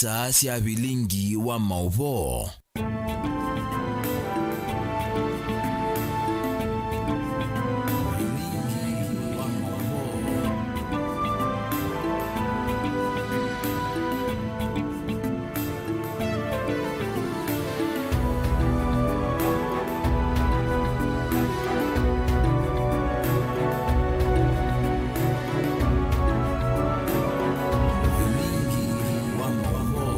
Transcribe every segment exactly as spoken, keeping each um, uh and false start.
Taa sya vilingi wa maũvoo. Vilingi wa maũvoo.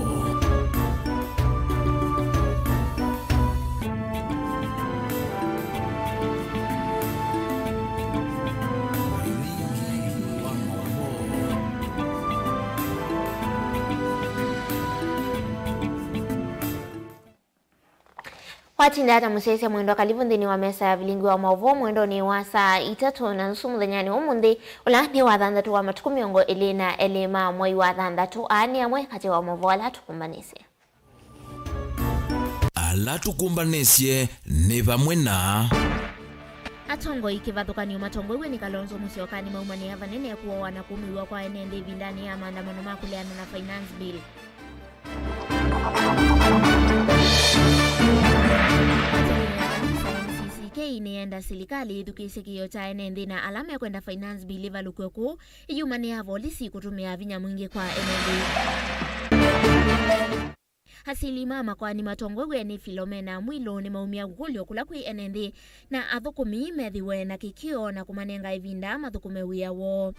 Watinda ata mũsyaĩĩsya mwendwa, kalivu nthĩnĩ wa mesa ya vilingi wa maũvoo mwendonĩ wa saa itatũ na nusu mũthenyanĩ wa ũmũnthĩ, ũla nĩ wa thanthatũ wa matukũ mĩongo ĩlĩ na elĩ ma mwei wa thanthatũ. Aa nĩ amwe katĩ wa maũvoo ala tũkũmbanĩsye. Ala tũkũmbanĩsye nĩ vamwe na. Atongoi kĩvathũkany'o matongoew'e nĩ Kalonzo Musyoka nĩmaumanĩa vanene kũawa na kũmĩw'a kwa ene nthĩ ĩvindanĩ ya maandamano ma kũleana na Finance Bill. Kanisa N C C K nĩyenda silikalĩ ĩthukĩĩsye kĩĩo kya ene nthĩ na ala mekwenda Finance Bill ĩvalũkw'e kũu ĩyumanĩa volisi kũtũmĩa vinya mwingĩ kwa ene nthĩ. Asili ma makoani matongoew'e nĩ Philomena Mwilu nĩmaumya kũkũlyo kũla kwĩ ene nthĩ na athũkũmi methĩwe na kĩkĩo na kũmanenga ĩvinda mathũkũme wĩa woo.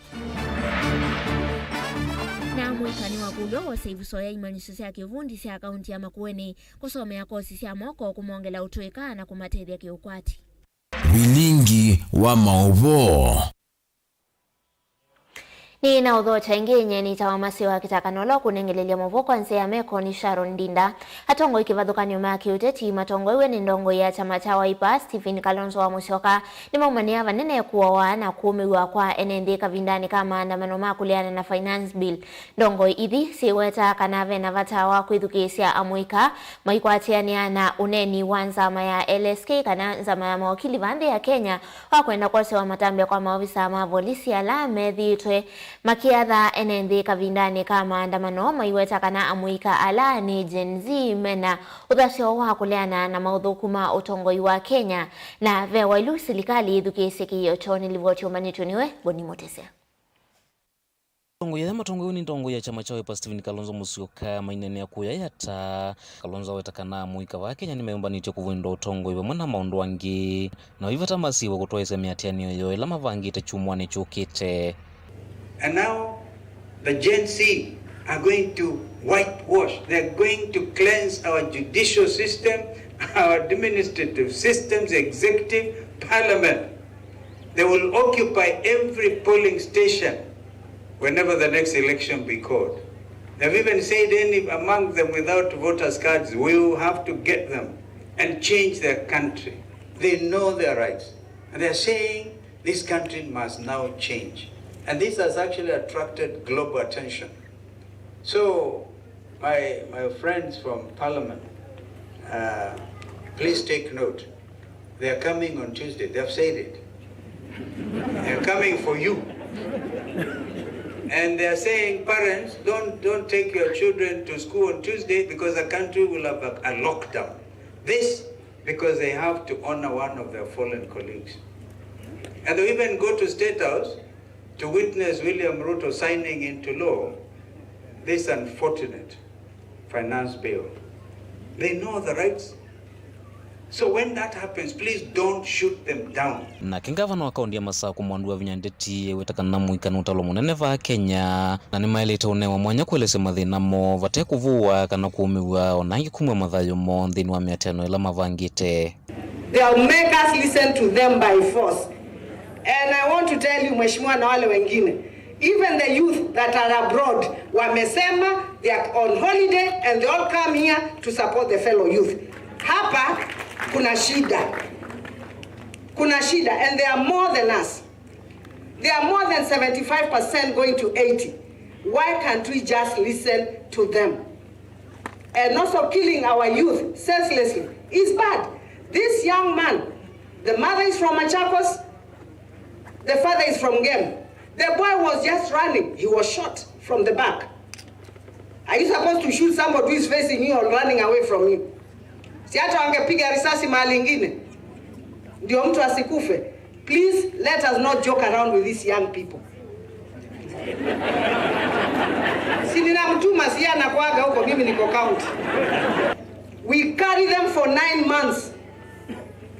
Na mũika nĩwakũlw'a wose ivusoo ya imanyĩsyo sya kĩvundi sya kaunti ya Makueni kũsomea kosi sya moko kũmongela ũtũĩka na kũmatethya kĩũkwati. Vilingi wa maũvoo. Nĩ na ũthokya ĩngĩ, nyie nĩtawa Masiwa Kĩtakana ũla ũkũnengelelya maũvoo kwa nzĩa ya meko nĩ Sharon Ndinda. Atongoi kĩvathũkany'o ma kĩũteti matongoew'e nĩ ndongoi ya kyama kya Wiper, Stephen Kalonzo wa Musyoka, nĩmaumanĩa vanene kũawa na kũũmĩw'a kwa ene nthĩ kavindanĩ ka maandamano ma kũleana na Finance Bill. Ndongoi ithi syĩweta kana ve na vata wa kwĩthukĩĩsya amũika maikwatĩanĩa na ũneeni wa nzama ya L S K kana nzama ya mawakili vaa nthĩ ya Kenya wa kwenda kwosewa matambya kwa maovisaa ma volisi ala methĩĩtwe makĩatha ene nthĩ kavindanĩ ka maandamano, maiweta kana amũika ala nĩ Gen Z mena ũthasyo wa kũleana na maũthũku ma ũtongoi wa Kenya, na ve wailu silikalĩ ĩthukĩĩsye kĩĩo kyoo. Nĩ livoti ũmbanĩtw'e nĩwe Boni Mũtĩsya. Atongoi aya matongoew'e nĩ ndongoi ya kyama kya Wiper Stephen Kalonzo Musyoka maineenea kũya yata. Kalonzo aweta kana amũika vaa Kenya nĩmeyũmbanĩtye kũvũnda ũtongoi vamwe na maũndũ angĩ, na vai vata Masiwa kũtwaĩĩsya mĩatĩanĩo yoo ĩla mavangĩte kyumwanĩ kyũkĩte. And now the Gen Z are going to whitewash, they're going to cleanse our judicial system, our administrative systems, executive, parliament. They will occupy every polling station whenever the next election be called. They've even said any among them without voters' cards, we will have to get them and change their country. They know their rights. And they're saying this country must now change. And this has actually attracted global attention. So, my, my friends from Parliament, uh, please take note. They are coming on Tuesday. They have said it. They are coming for you. And they are saying, parents, don't, don't take your children to school on Tuesday because the country will have a, a lockdown. This because they have to honor one of their fallen colleagues. And they even go to State House to witness William Ruto signing into law this unfortunate finance bill. They know the rights. So when that happens, please don't shoot them down. Nake ngavana wa kaunti ya Masaku, Mwandu Wavinya Ndeti, eweta kana mũika nĩ ũtalo mũnene vaa Kenya, na nĩmaĩlĩte ũnewa mwanya kũelesya mathĩna moo vate kũvũwa kana kũũmĩw'a, o na angĩ kumw'a mathayũ moo nthĩnĩ wa mĩatĩanĩo ĩla mavangĩte. They'll make us listen to them by force. And I want to tell you, Mheshimiwa, na wale wengine, even the youth that are abroad, wamesema they are on holiday and they all come here to support the fellow youth. Hapa kuna shida. Kuna shida, and they are more than us. They are more than seventy-five percent going to eighty. Why can't we just listen to them? And also, killing our youth senselessly is bad. This young man, the mother is from Machakos, the father is from Ngem. The boy was just running, he was shot from the back. Are you supposed to shoot somebody who is facing you or running away from you? Si hata wangepiga risasi mahali ingine ndio mtu asikufe? Please, let us not joke around with these young people. Si ninamtuma, si anakuaga huko, mimi niko county. We carry them for nine months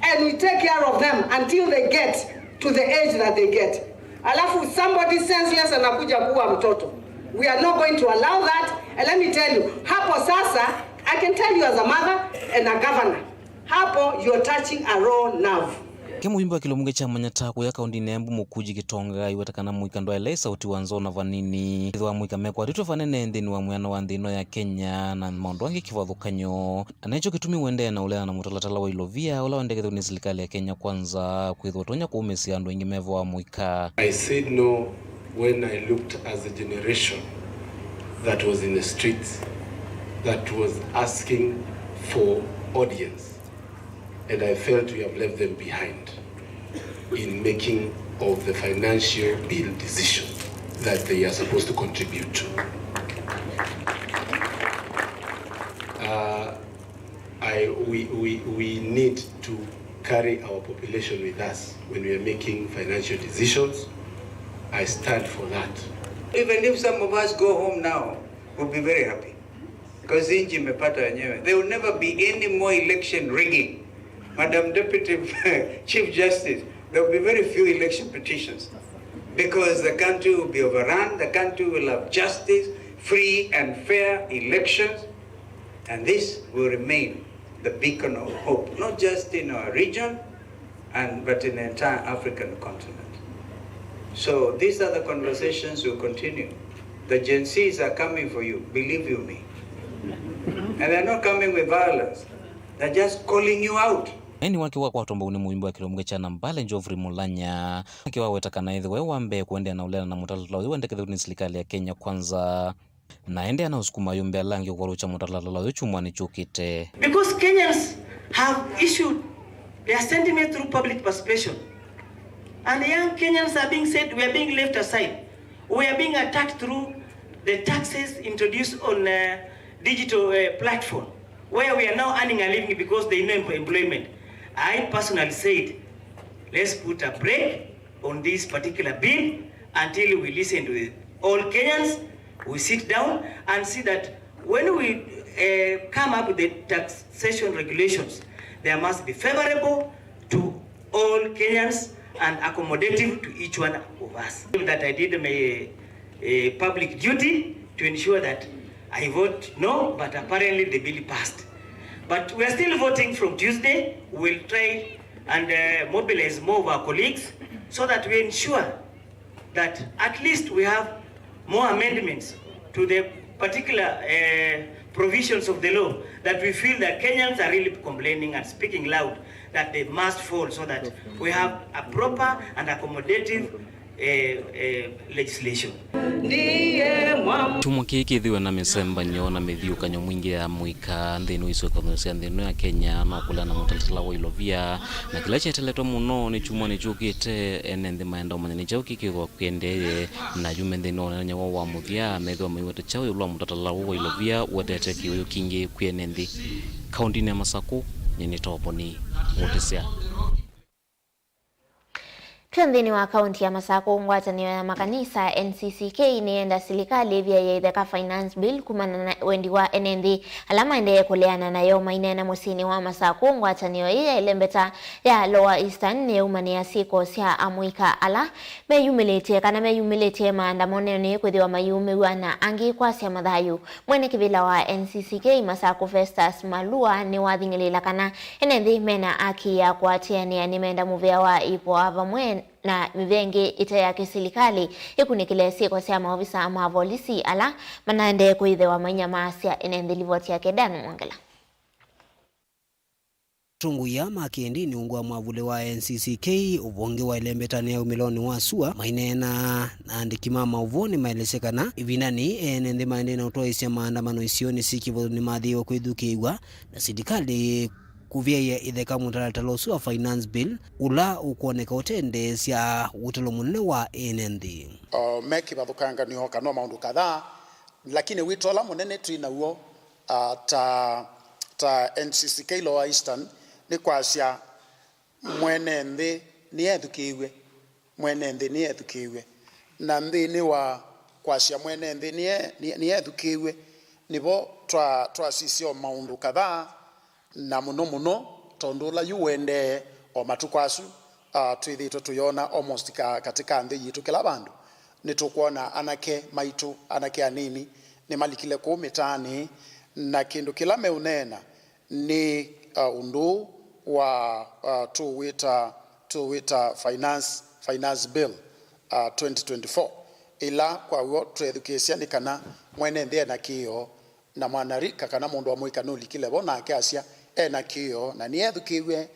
and we take care of them until they get to the age that they get. Alafu somebody senseless anakuja kuua mtoto. We are not going to allow that. And let me tell you, hapo sasa, I can tell you as a mother and a governor, hapo you're touching a raw nerve. Ke mũimbo wa kĩlũmbunge kya Manyata kũya kaũndĩnĩ ya Embu Mũkuji Gitonga aiweta kana mũika ndwaĩle sauti wa nzoo na vanini. Ĩthĩwa mũika mekwatĩtwe vanene nthĩnĩ wa mwĩano wa nthĩ ĩno ya Kenya na maũndũ angĩ kĩvathũkany'o. Na nĩkyo kĩtumi ũendee na ũleana na mũtalatala wa ilovia ũla wendekethw'e nĩ silikalĩ ya Kenya Kwanza kwĩthĩwa ũtonya kũũmĩsya andũ aingĩ mevoa mũika. I said no when I looked at the generation that was in the streets that was asking for audience, and I felt we have left them behind in making of the financial bill decision that they are supposed to contribute to. Uh, I, we, we, we need to carry our population with us when we are making financial decisions. I stand for that. Even if some of us go home now, we'll be very happy. Because nchi imepata wenyewe. There will never be any more election rigging. Madam Deputy Chief Justice, there will be very few election petitions. Because the country will be overrun, the country will have justice, free and fair elections. And this will remain the beacon of hope, not just in our region, and, but in the entire African continent. So these are the conversations we'll continue. The Gen Zs are coming for you, believe you me. And they're not coming with violence. They're just calling you out. Eni wake wa kwatwa mbau nĩ mũimbo wa kĩlũmbunge kya Nambale Geoffrey Mulanya. Nake waweta kana ethĩwa e wa mbee kũendeea na ũleana na mũtalatala ũyũ wendekethw'e nĩ silikalĩ ya Kenya Kwanza. Na endeea na ũsukuma ayumbe ala angĩ kũvalũkya mũtalatala ũyũ kyumwanĩ kyũkĩte. Because Kenyans have issued their sentiments through public participation. And young Kenyans are being said we are being left aside. We are being attacked through the taxes introduced on, uh, digital, uh, platform, where we are now earning a living because there is no em-, employment. I personally said, let's put a break on this particular bill until we listen to all Kenyans, we sit down and see that when we, uh, come up with the taxation regulations, there must be favorable to all Kenyans and accommodative to each one of us. That I did my, uh, public duty to ensure that I vote no, but apparently the bill passed. But we are still voting from Tuesday. We'll try and, uh, mobilize more of our colleagues so that we ensure that at least we have more amendments to the particular, uh, provisions of the law that we feel that Kenyans are really complaining and speaking loud that they must fall, so that we have a proper and accommodative, uh, uh, legislation. Kyumwa kĩĩ kĩthĩwe na mĩsembanĩo na mĩthiũkanyo mwingĩ ya mũika nthĩnĩ wa isũanĩo sya nthĩ ĩno ya Kenya, no kũlea na mũtalatala wa ilovia, na kĩla kyeteletwe mũno nĩ kyumwanĩ kyũkĩte, ene nthĩ maenda ũmanya nĩ kyaũ kĩkĩthwa kĩendee, na ayumbe nthĩnĩ wa ũneenany'a woo wa mũthya methĩwa maiweta kyaũ ĩũlũ wa mũtalatala ũũ wa ilovia ũetete kĩwĩũ kingĩ kwĩ ene nthĩ. Kaũndĩnĩ ya Masakũ, nyie nĩ Toponi Mũtĩsya. Twĩ nthĩnĩ wa kaũntĩ ya Masakũ, ngwatanĩo ya makanisa N C C K nĩyenda silikalĩ ĩvyaĩe ĩtheka finance bill kumana na wendi wa ene nthĩ ala maendee kũleana nayo. Maineena mũsyĩnĩ wa Masakũ, ngwatanĩo ĩĩ ya ĩlembeta ya Lower Eastern nĩyaumanĩa syĩko sya amũika ala meyumĩlĩtye kana meyumĩlĩtye maandamononĩ kwĩthĩwa mayumĩw'a na angĩ kwasya mathayũ. Mwene kĩvĩla wa N C C K Masakũ Festus Malua nĩwathing'ĩlĩĩla kana ene nthĩ mena aki ya kũatĩanĩa nĩmenda mũvĩa wa ĩpoa vamwe na mĩvĩa ĩngĩ ĩte ya kĩsilikalĩ ĩkunĩkĩle syĩko sya maovisa ma volisi ala manaendee kwĩthĩwa mainyamasya ene nthĩ. Livoti yake Dan Mwongela. Atongoi aa ma kĩndĩnĩ ungu wa mwavuli wa N C C K ũvonge wa ĩlembeta nĩ aumĩlonĩ wa sua, maineena na andĩki ma maũvoo nĩmaelesya kana ĩvindanĩ ene nthĩ maendee na ũtwaĩĩsya maandamano isionĩ syĩ kĩvathũkany'o nĩmathĩĩwe kwĩthukĩĩw'a na silikalĩ kũvyaĩa ĩtheka mũtalatala ũsu wa finance bill ũla ũkwoneka ũtendeesya ũtalo mũnene wa ene nthĩ. Uh, me kĩvathũkanganyo kana maũndũ kadhaa Lakini wito ũla mũnene twĩ naw'o, ah, ta, ta N C C K Lower Eastern nĩ kwasya mwene nthĩ nĩethukĩĩw'e, mwene nthĩ nĩethukĩĩw'e. Na nthĩnĩ wa kwasya mwene nthĩ nĩe-, nĩe-, nĩethukĩĩw'e, nĩvo twa-, twasisya o maũndũ kadhaa, na mũno mũno tondũ ũla yu ũendee o matukũ asu, ah, twĩthĩĩtwe tũyona almost ka-, katĩ ka nthĩ yitũ kĩla vandũ. Nĩtũkwona anake maitũ, anake anini, nĩmalikile kũu mĩtaanĩ, na kĩndũ kĩla meũneena nĩ, uh, ũndũ wa, uh, tũwĩta, tũwĩta finance, finance bill, uh, twenty twenty-four, ĩla kwa w'o twethukĩĩsya nĩ kana mwene nthĩ ena kĩĩo, na mwanarika kana mũndũ wa mũika nũlikile vo nake asya ena kĩĩo na nĩethukĩĩw'e,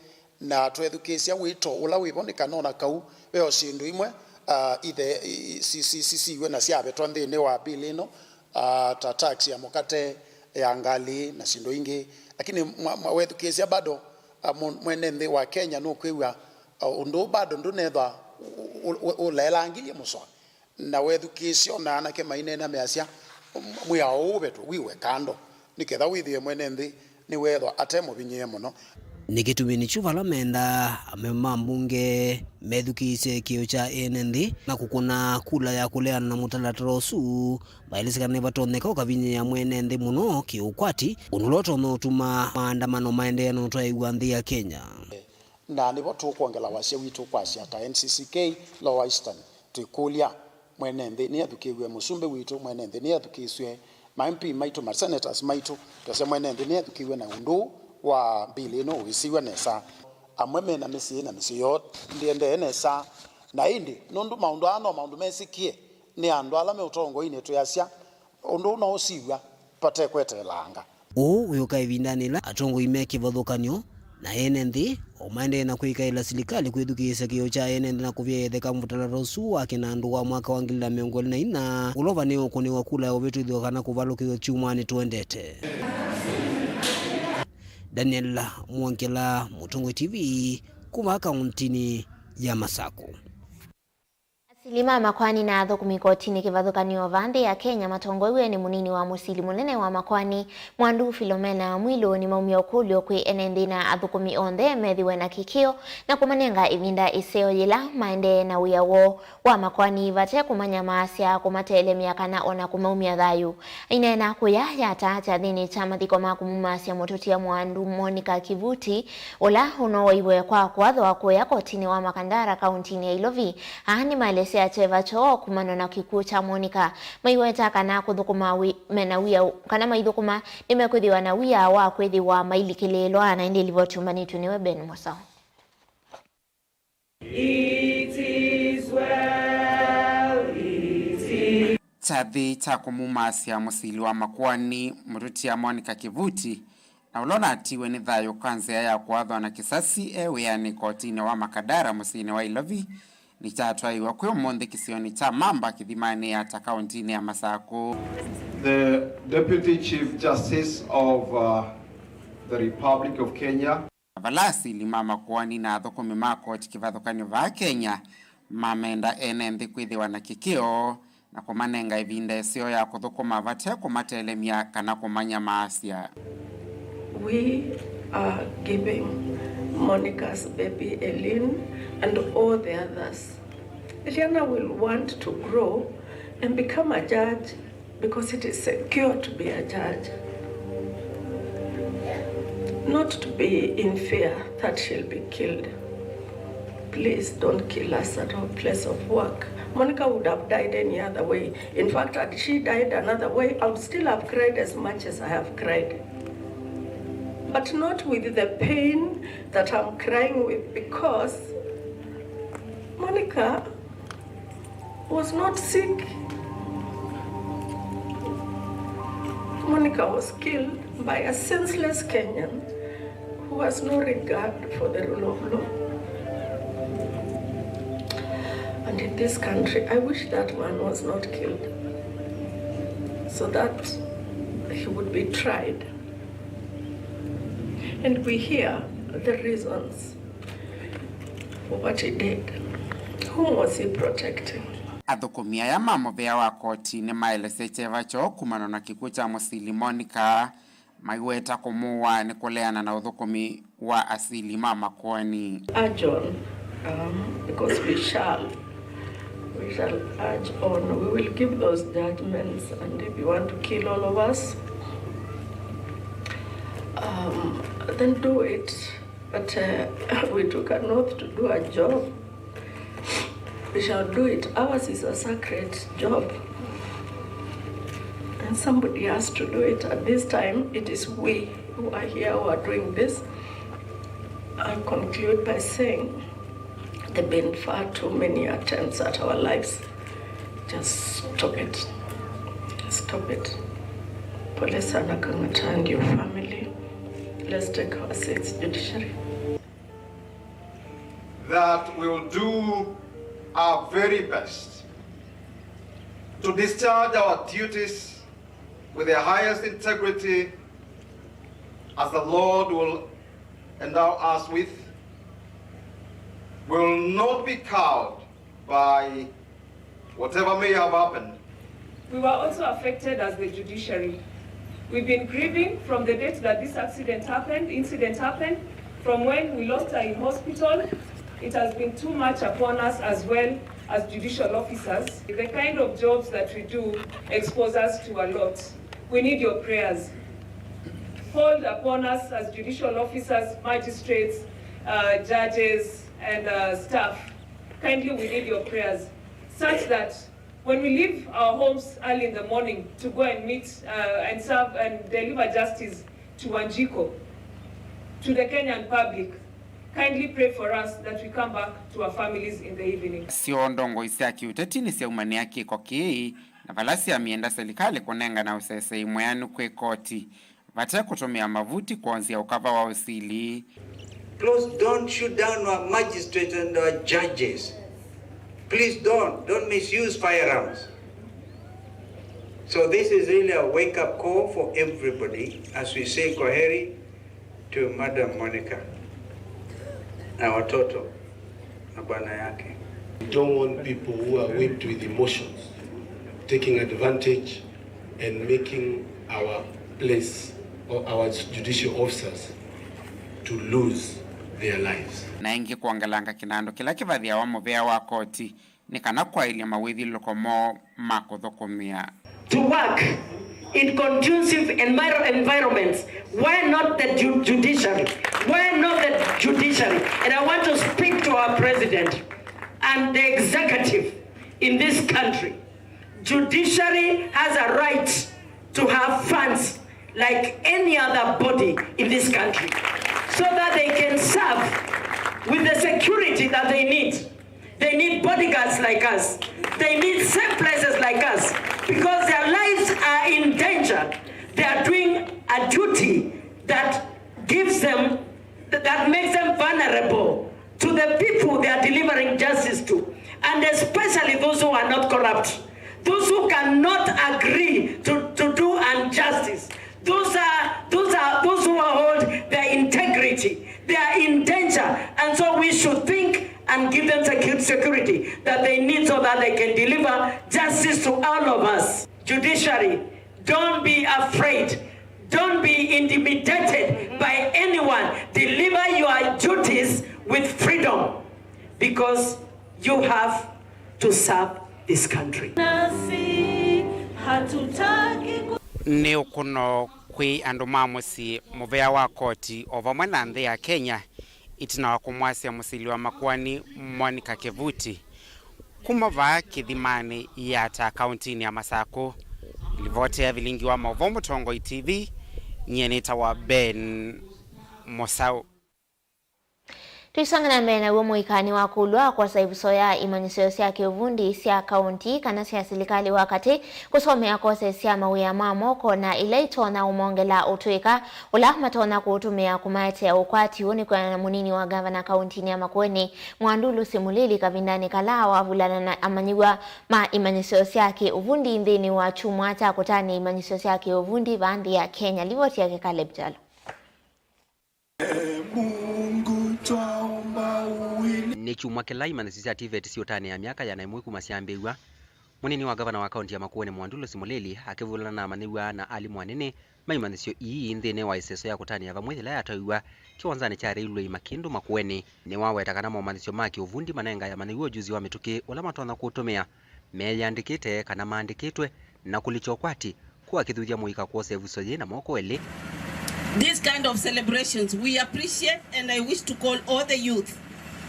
na twethukĩĩsya wĩto ũla wĩ vo nĩ kana ona kau ve o syĩndũ imwe, uh, ithe, i-, si-, si-, sisiw'e na syavetwa nthĩnĩ wa bill ĩno, ah, ta tax ya mũkate, ya ngalĩ na syĩndũ ingĩ. Lakini mwa-, mwa-, wethukĩĩsya bado, ah, mũ-, mwene nthĩ wa Kenya nũkwĩw'a, ah, ũndũ ũũ bado ndũnethwa ũ-, ũ-, ũ-, ũlaelangilye mũsoa. Na wethukĩĩsya ona anake maineena measya, "Mwĩao ũũ ũvetwe wiwe kando, nĩ ketha wĩthĩe mwene nthĩ nĩweethwa ate mũvinyĩĩe mũno." Nĩ kĩtumi nĩkyo vala mendaa amemba ma mbunge methukĩĩsye kĩĩo kya ene nthĩ na kũkũna kula ya kũleana na mũtalatala ũsu, maelesya kana nĩvatonyeka ũkavinyĩĩa mwene nthĩ mũno kĩũkwati, ũndũ ũla ũtonya ũtuma maandamano maendeea na ũtwaĩĩw'a nthĩ ya Kenya. Na nĩvo tũkwongela wasya witũ kwasya ta N C C K Lower Eastern, twĩkũlya, mwene nthĩ nĩethukĩĩw'e, mũsumbĩ witũ mwene nthĩ nĩethukĩĩsw'e, ma M P maitũ, ma senators maitũ, twasya mwene nthĩ nĩethukĩĩw'e na ũndũ wa bill ĩno ũisiw'a nesa. Amwe me na mĩsyĩ na mĩsyĩ yoo ndĩendee nesa, na ĩndĩ nũndũ maũndũ aa no maũndũ mesĩkie nĩ andũ ala me ũtongoinĩ, twĩasya ũndũ ũũ no ũsiw'a vate kweteelanga. Ũũ wĩũka ĩvindanĩ ĩla atongoi me kĩvathũkany'o na ene nthĩ o maendee na kwĩkaĩla silikalĩ kwĩthukĩĩsya kĩĩo kya ene nthĩ na kũvya ĩtheka mũtalatala ũsu wa kĩnandũ wa mwaka wa ngili na mĩongo ĩlĩ na inya, ũla ũvanĩĩwe ũkũnĩwa kula ya ũvĩtũthw'a kana kũvalũkĩw'a kyumwanĩ tũendete. Daniel Mwongela, Mũtongoi T V, kuma kauntinĩ ya Masakũ. Asili ma makoani na athũkũmi kotinĩ kĩvathũkany'o vaa nthĩ ya Kenya matongoew'e nĩ mũnini wa mũsili mũnene wa makoani, Mwandu Philomena Mwilu, nĩmaumya ũkũlyo kwĩ ene nthĩ na athũkũmi onthe methĩwe na kĩkĩo na kũmanenga ĩvinda ĩseo yĩla maendee na wĩa woo wa makoani vate kũmanyamaasya, kũmatelemya kana ona kũmaumya thayũ. Aineena kũya Yatta kyathĩnĩ kya mathiko ma kũmumaasya mũtũtia Mwandu Monica Kivuti, ũla ũnowaiwe kwa kũathwa kũya kotinĩ wa Makandara kauntinĩ ya Ilovi, aa nĩmaelesya kyeva kyoo kumana na kĩkw'ũ kya Monica. Maiweta kana kũthũkũma wĩ-, mena wia, kana maithũkũma nĩmekwĩthĩwa na wia wa kwĩthĩwa mailikĩlĩĩlwa. Na ĩndĩ livoti yũmbanĩtw'e nĩwe Ben Mũsao. It is well, it is. Kyathĩ kya kũmumaasya mũsili wa makoani mũtũtia Monica Kivuti, na ũla ũnatiwe nĩ thayũ kwa nzĩa ya kũathwa na kĩsasi e wĩanĩ kotinĩ wa Makadara mũsyĩnĩ wa Ilovi, nĩkyatwaĩiwe kwĩ ũmũnthĩ kĩsionĩ kya Mamba kĩthimanĩ Yatta kauntinĩ ya Masakũ. The Deputy Chief Justice of, uh, the Republic of Kenya. Na vala asili ma makoani na athũkũmi ma koti kĩvathũkany'o vaa Kenya mamenda ene nthĩ kwĩthĩwa na kĩkĩo na kũmanenga ĩvinda ĩseo ya kũthũkũma vate kũmatelemya kana kũmanyamaasya. We are giving Monica's baby Eileen and all the others. Eliana will want to grow and become a judge because it is secure to be a judge, not to be in fear that she'll be killed. Please don't kill us at our place of work. Monica would have died any other way. In fact, had she died another way, I would still have cried as much as I have cried. But not with the pain that I'm crying with, because Monica was not sick. Monica was killed by a senseless Kenyan who has no regard for the rule of law. And in this country, I wish that man was not killed, so that he would be tried. And we hear the reasons for what he did. Whom was he protecting? Athũkũmi aya ma mũvĩa wa koti nĩmaelesye kyeva kyoo kumana na kĩkw'ũ kya mũsili Monica, maiweta kũmũũa nĩ kũleana na ũthũkũmi wa asili ma Makueni. Urge on, um, because we shall, we shall urge on. We will give those judgments, and if you want to kill all of us, um, then do it. But, uh, we took an oath to do a job. We shall do it. Ours is a sacred job. And somebody has to do it. At this time, it is we who are here who are doing this. I conclude by saying there have been far too many attempts at our lives. Just stop it. Just stop it. Pole sana Kang'ata and your family. Let's take our seats, judiciary. That we will do our very best to discharge our duties with the highest integrity as the Lord will endow us with. We will not be cowed by whatever may have happened. We were also affected as the judiciary. We've been grieving from the date that this accident happened, incident happened, from when we lost her in hospital. It has been too much upon us as well as judicial officers. The kind of jobs that we do expose us to a lot. We need your prayers. Hold upon us as judicial officers, magistrates, uh, judges, and, uh, staff. Kindly, we need your prayers, such that when we leave our homes early in the morning to go and meet, uh, and serve and deliver justice to Wanjiko, to the Kenyan public, kindly pray for us that we come back to our families in the evening. Syo ndongoi sya kĩũteti nĩsyaumanĩa kĩko kĩĩ, na vala syamĩenda silikalĩ kũnengana ũsesei mweanu kwĩ koti vate kũtũmĩa mavuti kwonzya ũkava wa ũsili. Please don't shoot down our magistrates and our judges. Please don't, don't misuse firearms. So this is really a wake-up call for everybody as we say kwaheri to Madam Monica na watoto na bwana yake. We don't want people who are whipped with emotions taking advantage and making our place or our judicial officers to lose their lives. Na ĩngĩ kwongelanga kĩnandũ kĩla kĩvathĩawa mũvĩa wa koti nĩ kana kwaĩlya mawĩthyũlũlũko moo ma kũthũkũmĩa. To work in conducive enviro-, environments. Why not the ju-, judiciary? Why not the judiciary? And I want to speak to our president and the executive in this country. Judiciary has a right to have funds like any other body in this country, so that they can serve with the security that they need. They need bodyguards like us. They need safe places like us, because their lives are in danger. They are doing a duty that gives them, that makes them vulnerable to the people they are delivering justice to, and especially those who are not corrupt, those who cannot agree to, to do injustice. Those are, those are, those who hold their integrity. They are in danger, and so we should think and give them secu-, security that they need so that they can deliver justice to all of us. Judiciary, don't be afraid. Don't be intimidated by anyone. Deliver your duties with freedom, because you have to serve this country. Nasi hatutaki ku- Nĩ ũkũno kwĩ andũ ma mũsyĩ mũvea wa koti o vamwe na nthĩ ya Kenya ĩtina wa kũmwasya mũsili wa Makueni Monica Kĩvuti kuma vaa Kĩthimanĩ Yatta kauntinĩ ya Masakũ. Livoti ya Vilingi wa Maũvoo Mũtongoi T V, nyie nĩtawa Ben Mũsaũ. Tũisonga na mbee naw'o, mũika nĩwakũlw'a kwosa ĩvuso ya imanyĩsyo sya kĩũvundi sya kaunti kana sya silikalĩ wa katĩ kũsomea kose sya mawĩa ma moko na ila itonya ũmongela ũtũĩka ũla matonya kũũtũmĩa kũmaetea ũkwati. Ũũ nĩ kwĩanana na mũnini wa ngavana kauntinĩ ya Makueni, Mwandu Lucy Mulili, kavindanĩ kala wavulana na amanyĩw'a ma imanyĩsyo sya kĩũvundi nthĩnĩ wa kyumwa kya kũtanĩa imanyĩsyo sya kĩũvundi vaa nthĩ ya Kenya. Livoti yake Caleb Jalo. Nĩ kyumwa kĩla imanyĩsyo sya TVET siũtanĩa myaka ĩana ĩmwe kuma syambĩĩw'a, Mũnini wa ngavana wa kaunti ya Makueni, Mwandu Lucy Mũlĩli, akĩvũlana na amanyĩw'a na alimũ anene ma imanyĩsyo ii nthĩnĩ wa ĩseso ya kũtanĩa vamwe yĩla yatwaiwa kĩwanzanĩ kya Railway Makĩndũ Makueni, nĩwaweta kana momanyĩsyo ma kĩũvundi manengae amanyĩw'a ũjuzi wa mĩtũkĩ ũla matonya kũũtũmĩa meyĩandĩkĩte kana maandĩkĩtwe, na kũlikya ũkwati, kũakĩthuthya mũika kwosa ĩvuso yĩ na moko elĩ. This kind of celebrations, we appreciate, and I wish to call all the youth.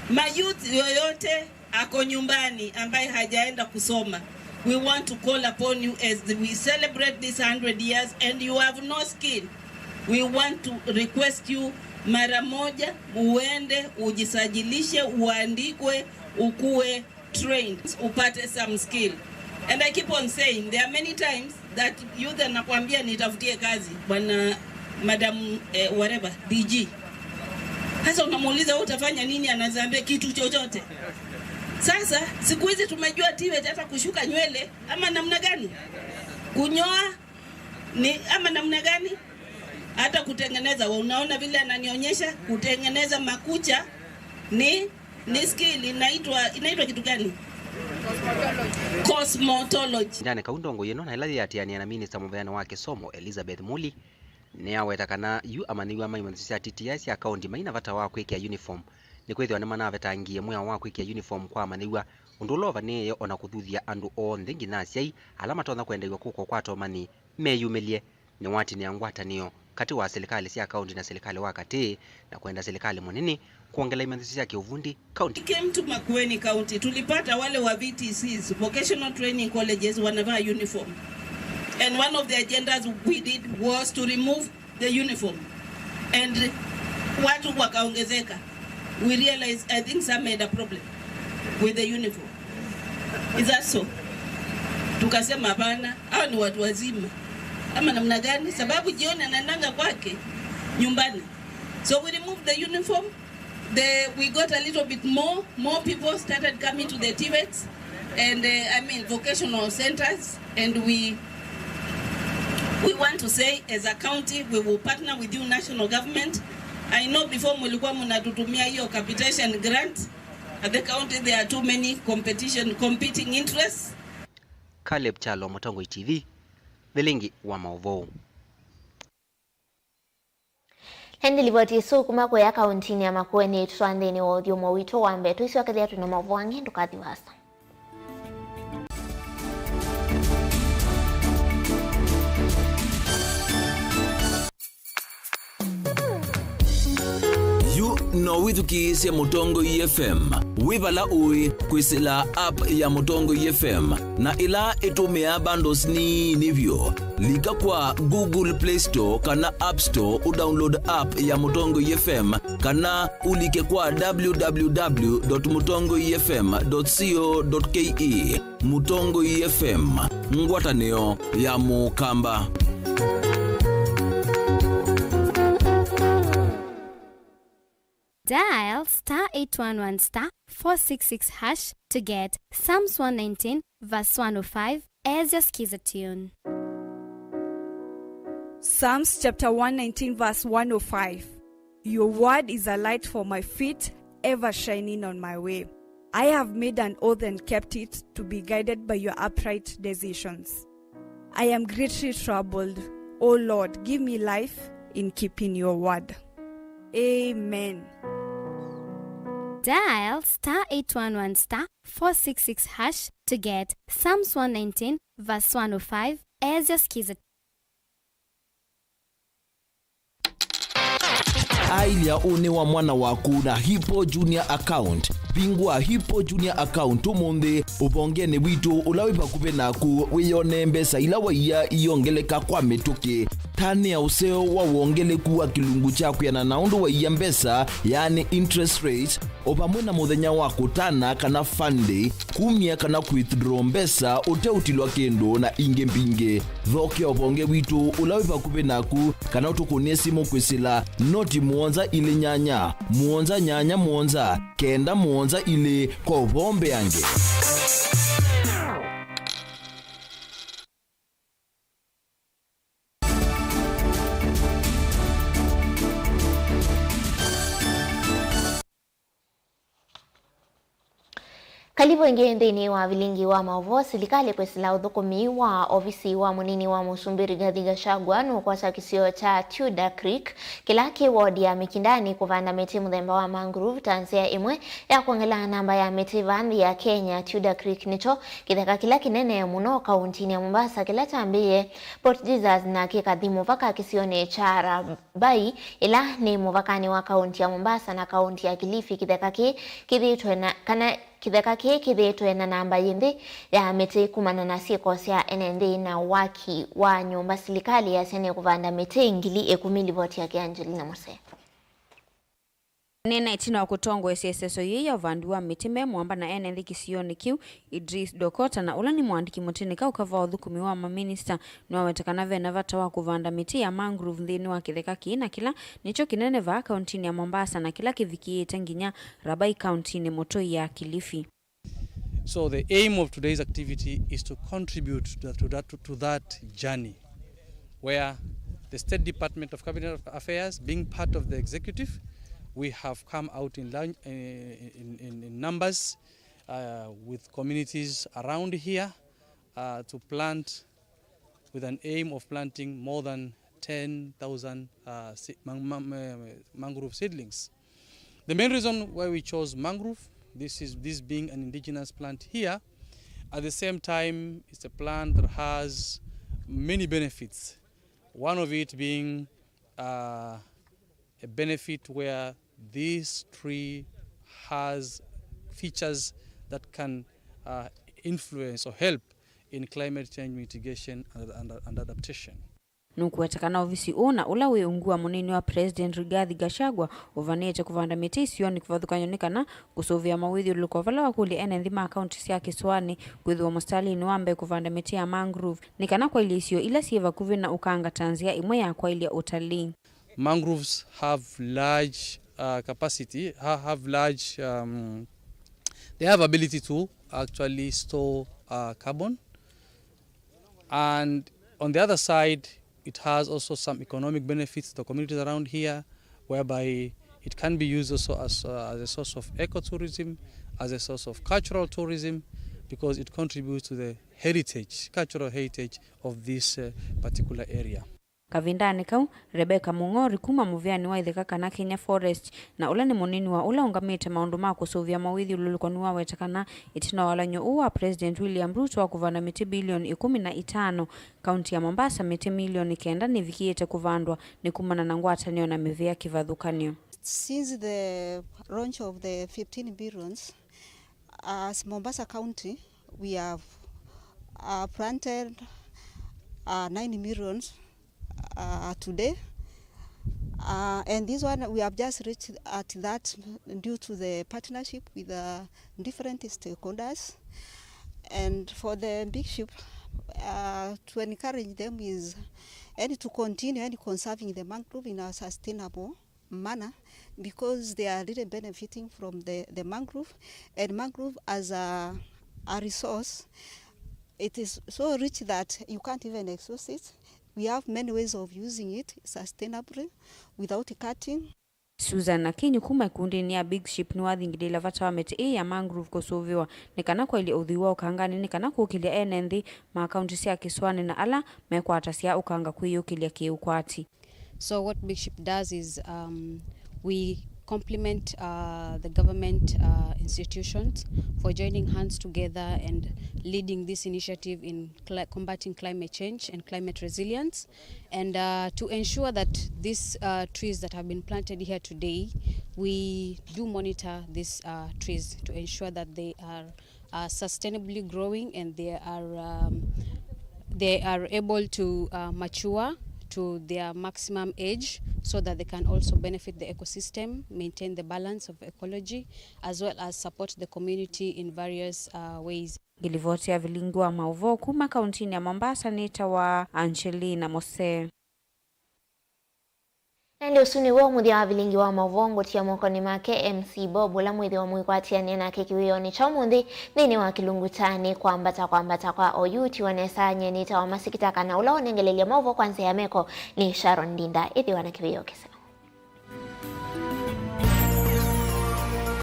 Ma youth yoyote ako nyumbani ambaye hajaenda kusoma, we want to call upon you as we celebrate these hundred years and you have no skill. We want to request you mara moja uende ujisajilishe, uandikwe, ukue trained, upate some skill. And I keep on saying, there are many times that youth anakuambia, "Nitafutie kazi, bwana, madam, eh, whatever, D G." Sasa unamuuliza, "Wewe utafanya nini?" Anazambia, "Kitu chochote." Sasa siku hizi tumejua TVET hata kushuka nywele ama namna gani, kunyoa ni ama namna gani, hata kutengeneza, unaona vile ananionyesha, kutengeneza makucha ni, ni skill inaitwa, inaitwa kitu gani? Cosmetology. Ndane kau ndongo yĩno na ĩla yĩatĩanĩa na minista mũveani wa kĩsomo Elizabeth Muli, nĩyaweta kana yu amanyĩw'a ma imanyĩsyo sya T T I sya kaunti mai na vata wa kwĩkĩa uniform, nĩkwĩthĩwa nĩmanavetangie mwĩao wa kwĩkĩa uniform kwa amanyĩw'a, ũndũ ũla ũvanĩĩe ona kũthuthya andũ onthe, nginya asyai ala matonya kwendeew'a kũkwa kwa atomani meyumĩlye. Nĩwatinĩa ngwatanĩo katĩ wa silikalĩ sya kaunti na silikalĩ wa katĩ, na kwenda silikalĩ mũnini kwongela imanyĩsyo sya kĩũvundi kaunti. We came to Makueni County, tulipata wale wa V T Cs, vocational training colleges, wanavaa uniform. And one of the agendas we did was to remove the uniform. And watu wakaongezeka. We realized, I think some had a problem with the uniform. Is that so? Tukasema, "Hapana, hao ni watu wazima." Ama namna gani? Sababu jioni anaendanga kwake nyumbani. So we removed the uniform. The, we got a little bit more, more people started coming to the TVETs and, uh, I mean, vocational centers, and we, we want to say, as a county, we will partner with you, national government. I know before mulikuwa mnatutumia hiyo capitation grant. At the county, there are too many competition, competing interests. Caleb Kyalo, Mũtongoi T V, Vilingi wa Maũvoo. Ĩndĩ livoti ĩsu kuma kũya kauntinĩ ya Makueni, tũtwaa nthĩnĩ wa ũthyũmũo witũ wa mbee. Tũisokethya twĩ na maũvoo angĩ, ndũkathi vaasa. Yu no wĩthukĩĩsye Mũtongoi F M wĩ vala ũĩ kwĩsĩla app ya Mũtongoi F M, na ĩla ĩtũmĩaa bundles nini vyũ. Lika kwa Google Play Store kana App Store ũdownload app ya Mũtongoi F M, kana ũlike kwa w w w dot mũtongoi f m dot co dot k e. Mũtongoi F M, ngwatanĩo ya Mũkamba. Dial star eight one one star four six six hash to get Psalms one nineteen verse one oh five as your skiza tune. Psalms chapter one nineteen verse one oh five. Your word is a light for my feet, ever shining on my way. I have made an oath and kept it, to be guided by your upright decisions. I am greatly troubled. O Lord, give me life in keeping your word. Amen. Dial star eight one one star four six six hash to get Psalms one nineteen verse one oh five as your skiza. Ailya ũnĩ wa mwana waku na Hippo Junior Account. Vingũa Hippo Junior Account ũmũnthĩ ũvongenĩ witũ ũla wĩ vakuvĩ naku, wĩyonee mbesa ila waia iyongeleka kwa mĩtũkĩ. Tanĩa ũseo wa wongeleku wa kĩlungu kya kwĩana na ũndũ waia mbesa, yaani interest rate, o vamwe na mũthenya wa kũtana kana fund day, kumya kana kwithdraw mbesa ũteũtilwa kĩndũ, na ingĩ mbingĩ. Thokea ũvonge witũ ũla wĩ vakuvĩ naku, kana ũtũkũnĩe simũ kwĩsĩla noti mũonza ilĩ nyanya, mũonza nyanya mũonza, kenda mũonza ilĩ kwa ũvoo mbeange. Kalivu ĩngĩ nthĩnĩ wa vilingi wa maũvoo. Silikalĩ kwĩsĩla ũthũkũmi wa ovisi wa mũnini wa mũsumbĩ Rigathi Gachagua nũkwata kĩsio kya Tudor Creek, kĩla kĩ wodi ya Mikindani, kũvanda mĩtĩ mũthemba wa mangrove ta nzĩa ĩmwe ya kwongela namba ya mĩtĩ vaa nthĩ ya Kenya. Tudor Creek nĩkyo kĩtheka kĩla kĩnene mũno kauntinĩ ya Mombasa, kĩla kyambĩĩe Port Jesus na kĩkathi mũvaka kĩsionĩ kya Rabai, ĩla nĩ mũvakanĩ wa kaunti ya Mombasa na kaunti ya Kilifi. Kĩtheka kĩĩ kĩthĩĩtwe na, kana kĩtheka kĩĩ kĩthĩĩtwe na namba yĩ nthĩ ya mĩtĩ kumana na syĩko sya ene nthĩ na waki wa nyũmba. Silikalĩ yasya nĩkũvanda mĩtĩ ngili ĩkũmi. Livoti yake Angelina Mose. Nĩna ĩtina wa kũtongoesya ĩseso yĩĩ ya ũvandi wa mĩtĩ me mũamba na ene nthĩ kĩsionĩ kĩu, Idris Dokota, na ũla nĩ mũandĩki mũtĩnĩ kau kava ũthũkũmi wa maminista, nĩwaweta kana vena vata wa kũvanda mĩtĩ ya mangrove nthĩnĩ wa kĩtheka kĩĩ, na kĩla nĩkyo kĩnene vaa kauntinĩ ya Mombasa, na kĩla kĩvikĩĩte nginya Rabai kauntinĩ mũtũi ya Kilifi. So the aim of today's activity is to contribute to that, to that, to that journey where the State Department of Cabinet Affairs, being part of the executive, we have come out in, large- in, in, in numbers uh, with communities around here uh, to plant with an aim of planting more than ten thousand uh, si- mang- mang- uh, mangrove seedlings. The main reason why we chose mangrove, this is this being an indigenous plant here, at the same time, it's a plant that has many benefits. One of it being uh, a benefit where this tree has features that can uh, influence or help in climate change mitigation and, and, and adaptation. Nũkũweta kana ovisi ũũ na ũla wĩ ungu wa mũnini wa President Rigathi Gachagua ũvanĩĩte kũvanda mĩtĩ isionĩ kĩvathũkany'o nĩ kana kũsũvĩa mawĩthyũlũlũko vala wakũlya ene nthĩ ma kaunti sya kĩsũanĩ kwĩthĩwa mũsitalĩnĩ wa mbee kũvanda mĩtĩ ya mangrove nĩ kana kwaĩlya isio ila syĩ vakuvĩ na ũkanga ta nzĩa ĩmwe ya kwaĩlya ũtalii. Mangroves have large uh, capacity, ha- have large, um, they have ability to actually store uh, carbon. And on the other side, it has also some economic benefits to the communities around here, whereby it can be used also as, uh, as a source of ecotourism, as a source of cultural tourism, because it contributes to the heritage, cultural heritage of this uh, particular area. Kavindanĩ kau, Rebecca Mung'ori kuma mũvĩanĩ wa itheka kana Kenya Forest, na ũla nĩ mũnini wa ũla ũngamĩte maũndũ ma kũsũvĩa mawĩthyũlũlũko nĩwaweta kana ĩtina wa walany'o ũũ wa President William Ruto wa kũvanda mĩtĩ bilioni ĩkũmi na itano, kaunti ya Mombasa mĩtĩ milioni kenda nĩvikĩĩte kũvandwa nĩ kumana na ngwatanĩo na mĩvĩa kĩvathũkany'o. Since the launch of the fifteen billions, as Mombasa County, we have uh, planted uh, nine millions uh, today. Uh, and this one, we have just reached at that due to the partnership with uh, different stakeholders. And for the big ship, uh, to encourage them is and to continue and conserving the mangrove in a sustainable manner, because they are really benefiting from the, the mangrove, and mangrove as a, a resource, it is so rich that you can't even exhaust it. We have many ways of using it sustainably without cutting. Susan Akinyi kuma ĩkundĩnĩ ya Big Ship nĩwathingithĩlya vata wa mĩtĩ ĩĩ ya mangrove kũsũvĩwa nĩ kana kwaĩlya ũthwii wa ũkanganĩ, nĩ kana kũkĩlya ene nthĩ ma kaunti sya kĩsũanĩ na ala mekwatasya ũkanga kwĩyũkĩlya kĩ-ũkwati. So what Big Ship does is, um, we compliment uh, the government uh, institutions for joining hands together and leading this initiative in cli- combating climate change and climate resilience. And uh, to ensure that these uh, trees that have been planted here today, we do monitor these uh, trees to ensure that they are uh, sustainably growing and they are, um, they are able to uh, mature to their maximum age so that they can also benefit the ecosystem, maintain the balance of ecology, as well as support the community in various uh, ways. Ngĩlivoti ya vilingi wa maũvoo kuma kauntinĩ ya Mombasa nĩtawa Angelina Mose. Na ĩndĩ ũsu nĩw'o mũthya wa vilingi wa maũvoo ngũtia mokonĩ make M C Bob, ũla mwĩthĩwa mũikwatĩanĩa nake kĩwĩonĩ kya ũmũnthĩ nthĩnĩ wa kĩlungu kya Nĩ Kwambata Kwambata kwa Oyu. Tiwa nesa, nyie nĩtawa Masikita Kana, ũla ũnengelelya maũvoo kwa nzĩa ya meko nĩ Sharon Ndinda. Ĩthĩwa na kĩwĩoo kĩseo.